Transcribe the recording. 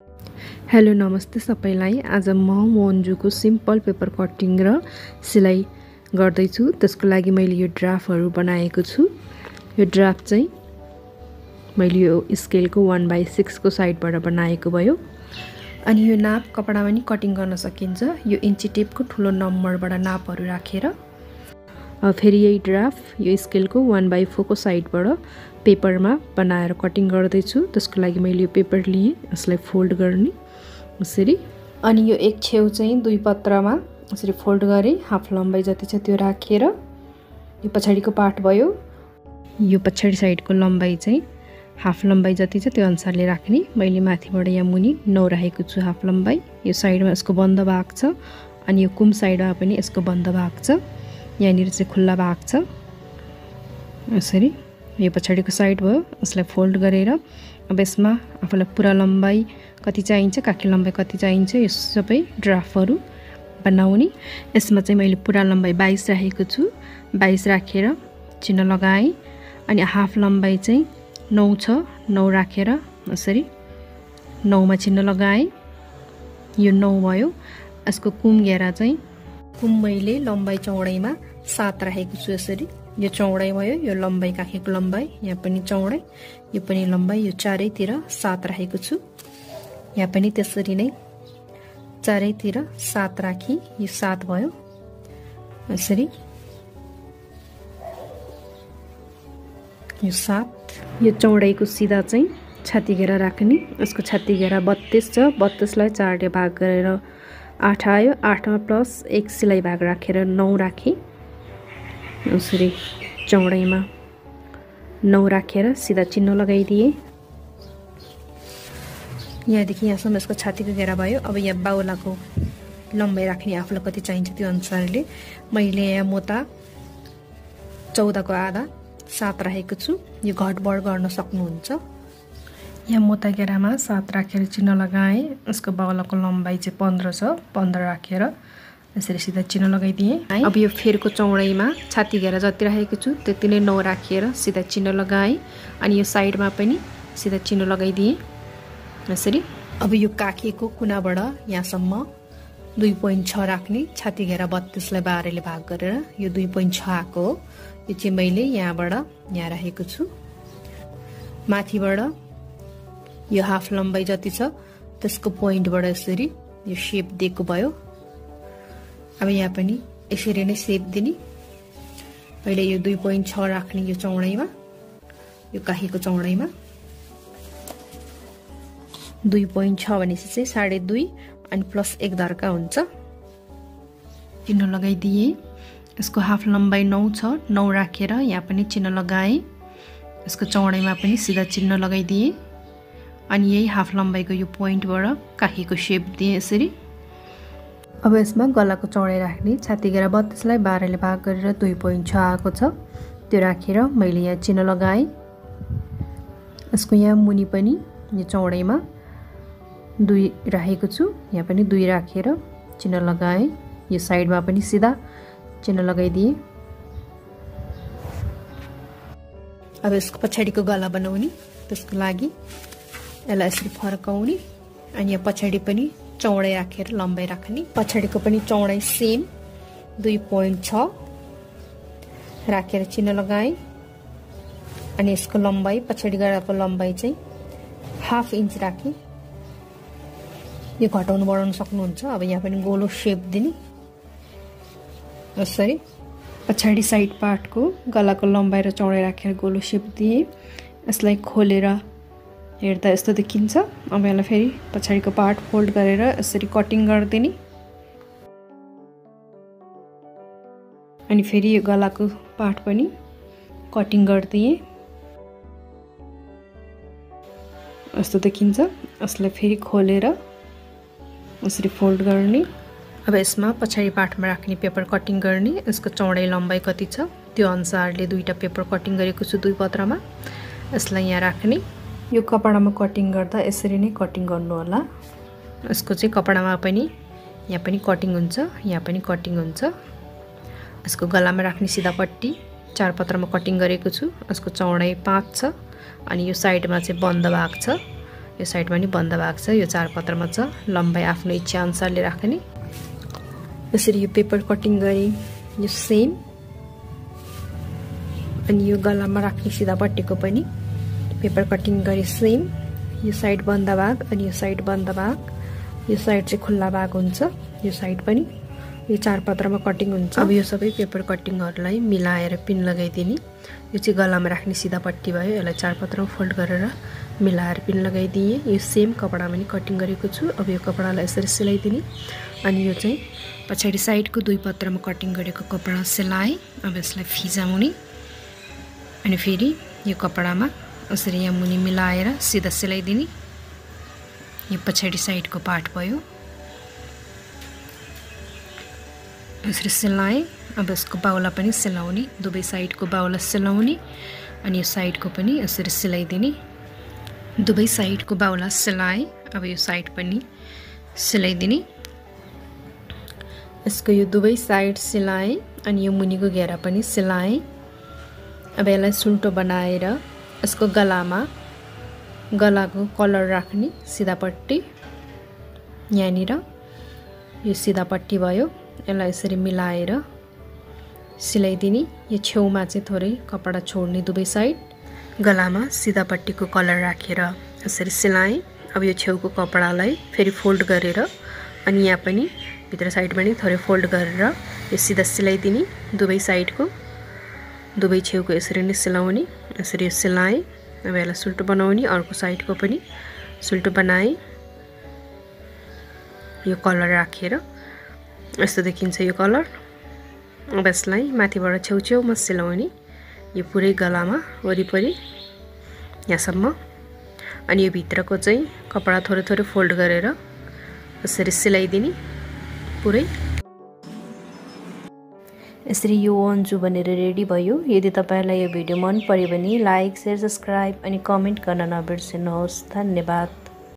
Hello नमस्ते सबैलाई। आज म मोन्जुको सिम्पल पेपर कटिङ र सिलाइ गर्दैछु। त्यसको लागि मैले यो ड्राफ्टहरु बनाएको छु। यो ड्राफ्ट चाहिँ मैले यो स्केलको 1/6 को साइडबाट बनाएको भयो। अनि यो नाप कपडामा नि कटिङ गर्न सकिन्छ। यो इन्ची टेपको ठुलो नम्बरबाट नापहरु राखेर फेरि यही ड्राफ्ट यो स्केलको 1/4 को साइडबाट पेपरमा बनाएर कटिङ गर्दैछु। त्यसको लागि मैले यो पेपर लिए, यसलाई फोल्ड गर्ने यसरी। अनि यो एक छेउ चाहिँ दुई पत्रमा यसरी फोल्ड गरे, हाफ लम्बाई जति छ त्यो राखेर यो पछाडीको पार्ट भयो। यो पछाडी साइडको लम्बाई चाहिँ हाफ लम्बाई जति छ त्यो अनुसारले राख्ने। मैले माथिबाट यहाँ मुनि 9 राखेको छु हाफ लम्बाई। यो साइडमा यसको बन्द भाग छ अनि यो कुम साइडमा पनि यसको बन्द भाग छ। यहाँनिर चाहिँ खुल्ला भाग छ यसरी। यो पछाडीको साइड भयो। यसलाई फोल्ड गरेर अब यसमा आफूलाई पुरा लम्बाई कति चाहिन्छ, काखी लम्बाई कति चाहिन्छ यो सबै ड्राफ्टहरु बनाउने। यसमा चाहिँ मैले पुरा लम्बाई 22 राखेको छु। 22 राखेर चिन्ह लगाएँ। अनि हाफ लम्बाई चाहिँ 9 छ, 9 राखेर यसरी 9 मा चिन्ह लगाएँ। यो 9 भयो। यसको कुम घेरा चाहिँ कुम मैले लम्बाई चौडाइमा 7 राखेको छु यसरी। यो चौडाइ भयो, यो लम्बाई काखीको लम्बाई, यहाँ पनि चौडाइ, यो पनि लम्बाई, यो चारैतिर 7 राखेको छु। यहाँ पनि त्यसरी नै चारैतिर 7 राखी यो 7 भयो यसरी। यो 7। यो चौडाइको सिधा चाहिँ छाती घेरा राख्ने। यसको छाती घेरा 32 छ। 32 लाई 4 ले भाग गरेर 8 आयो। 8 मा प्लस 1 सिलाइ भाग राखेर 9 राखे यसरी। चौडाइमा 9 राखेर सिधा चिन्ह लगाइदिए। यहाँदेखि यहाँसम्म यसको छातीको घेरा भयो। अब यहाँ बाहुलाको लम्बाई राख्ने, आफूलाई कति चाहिन्छ त्यो अनुसारले मैले यहाँ मोता 14 को आधा 7 राखेको छु। यो घटबढ गर्न सक्नुहुन्छ। यहाँ मोता घेरामा 7 राखेर चिन्ह लगाएँ। यसको बाहुलाको लम्बाई चाहिँ 15 छ। 15 राखेर यसरी सिधा चिन्ह लगाइदिएँ। अब यो फेरको चौडाइमा छाती घेरा जति राखेको छु त्यति नै 9 राखेर सिधा चिन्ह लगाएँ। अनि यो साइडमा पनि सिधा चिन्ह लगाइदिएँ यसरी। अब यो काखीको कुनाबाट यहाँसम्म 2.6 राख्ने। छाती घेरा 32 लाई 12 ले भाग गरेर यो 2.6 आको हो। यो चाहिँ मैले यहाँबाट यहाँ राखेको छु। माथिबाट यो हाफ लम्बाई जति छ त्यसको पोइन्टबाट यसरी यो शेप दिएको भयो। अब यहाँ पनि यसरी नै शेप दिने। पहिले यो 2.6 राख्ने यो चौडाइमा, यो काखीको चौडाइमा 2.6 भनेपछि चाहिँ 2.5 अनि प्लस 1 धर्का हुन्छ। चिन्ह लगाइदिए। यसको हाफ लम्बाई 9 छ। 9 राखेर यहाँ पनि चिन्ह लगाएँ। यसको चौडाइमा पनि सिधा चिन्ह लगाइदिए। अनि यही हाफ लम्बाईको यो पोइन्टबाट काखीको शेप दिए यसरी। अब यसमा गलाको चौडाइ राख्ने। छाती घेरा 32 लाई 12 ले भाग गरेर 2.6 आएको छ त्यो राखेर मैले यहाँ चिन्ह लगाएँ। यसको यहाँ मुनि पनि यो चौडाइमा 2 राखेको छु। यहाँ पनि 2 राखेर चिन्ह लगाएँ। यो साइडमा पनि सिधा चिन्ह लगाइदिए। अब यसको पछाडीको गला बनाउने। त्यसको लागि यसलाई यसरी फर्काउने अनि यहाँ पछाडी पनि चौडाइ राखेर लम्बाई राख्ने। पछाडीको पनि चौडाइ सेम 2.6 राखेर चिन्ह लगाएँ। अनि यसको लम्बाई पछाडी गलाको लम्बाई चाहिँ हाफ इन्च राखेँ। यो घटाउनु बढाउन सक्नुहुन्छ। अब यहाँ पनि गोलो शेप दिने यसरी। पछाडी साइड पार्टको गलाको लम्बाई र चौडाइ राखेर गोलो शेप दिए। यसलाई खोलेर हेर्दा यस्तो देखिन्छ। अब यसलाई फेरि पछाडीको पार्ट फोल्ड गरेर यसरी कटिङ गर्दिने। अनि फेरि यो गलाको पार्ट पनि कटिङ गर्दिए। यस्तो देखिन्छ। यसलाई फेरि खोलेर यसरी फोल्ड गर्ने। अब यसमा पछाडी पार्टमा राख्ने पेपर कटिङ गर्ने। यसको चौडाइ लम्बाई कति छ त्यो अनुसारले दुईटा पेपर कटिङ गरेको छु दुई पत्रमा। यसलाई यहाँ राख्ने। यो कपडामा कटिङ गर्दा यसरी नै कटिङ गर्नु होला। यसको चाहिँ कपडामा पनि यहाँ पनि कटिङ हुन्छ, यहाँ पनि कटिङ हुन्छ। यसको गलामा राख्ने सिधा पट्टी 4 पत्रमा कटिङ गरेको छु। यसको चौडाइ 5 छ अनि यो साइडमा चाहिँ बन्द भाग छ। यो साइडमा नि बन्द भएको छ। यो चारपत्रमा छ, लम्बाइ आफ्नो इच्छा अनुसारले राख्ने। यसरी यो पेपर कटिङ गरे यो सेम। अनि यो गलामा राख्ने सिधापट्टिको पनि पेपर कटिङ गरे सेम। यो साइड बन्द भाग अनि यो साइड बन्द भाग, यो साइड चाहिँ खुल्ला भाग हुन्छ। यो साइड पनि यो चारपत्रमा कटिङ हुन्छ। अब यो सबै पेपर कटिङहरूलाई मिलाएर पिन लगाइदिने। यो चाहिँ गलामा राख्ने सिधापट्टि भयो। यसलाई चारपत्रमा फोल्ड गरेर मिलाएर पिन लगाइदिएँ। यो सेम कपडामा नि कटिङ गरेको छु। अब यो कपडालाई यसरी सिलाइदिने। अनि यो चाहिँ पछाडि साइडको दुई पत्रमा कटिङ गरेको कपडा सिलाएँ। अब यसलाई फिजाउने अनि फेरि यो कपडामा यसरी यहाँ मुनि मिलाएर सिधा सिलाइदिने। यो पछाडि साइडको पार्ट भयो। यसरी सिलाएँ। अब यसको बाहुला पनि सिलाउने, दुवै साइडको बाहुला सिलाउने अनि यो साइडको पनि यसरी सिलाइदिने। दुवै साइडको बाहुला सिलाएँ। अब यो साइड पनि सिलाइदिने। यसको यो दुवै साइड सिलाएँ अनि यो मुनिको घेरा पनि सिलाएँ। अब यसलाई सुल्टो बनाएर यसको गलाको कलर राख्ने सिधापट्टि यहाँनिर यो सिधापट्टि भयो। यसलाई यसरी मिलाएर सिलाइदिने। यो छेउमा चाहिँ थोरै कपडा छोड्ने दुवै साइड। गलामा सिधापट्टिको कलर राखेर यसरी सिलाएँ। अब यो छेउको कपडालाई फेरि फोल्ड गरेर अनि यहाँ पनि भित्र साइडमा नि थोरै फोल्ड गरेर यो सिधा सिलाइदिने। दुवै साइडको दुवै छेउको यसरी नै सिलाउने। यसरी सिलाएँ। अब यसलाई सुल्टो बनाउने। अर्को साइडको पनि सुल्टो बनाएँ। यो कलर राखेर यस्तो देखिन्छ यो कलर। अब यसलाई माथिबाट छेउछेउमा सिलाउने। यो पुरै गलामा वरिपरि यहाँसम्म। अनि यो भित्रको चाहिँ कपडा थोरै थोरै फोल्ड गरेर यसरी सिलाइदिने पुरै। यसरी यो वन्जु बनेर रेडी भयो। यदि तपाईलाई यो भिडियो मन पर्यो भने लाइक, शेयर, सब्स्क्राइब अनि कमेन्ट गर्न नबिर्सनुहोस्। धन्यवाद।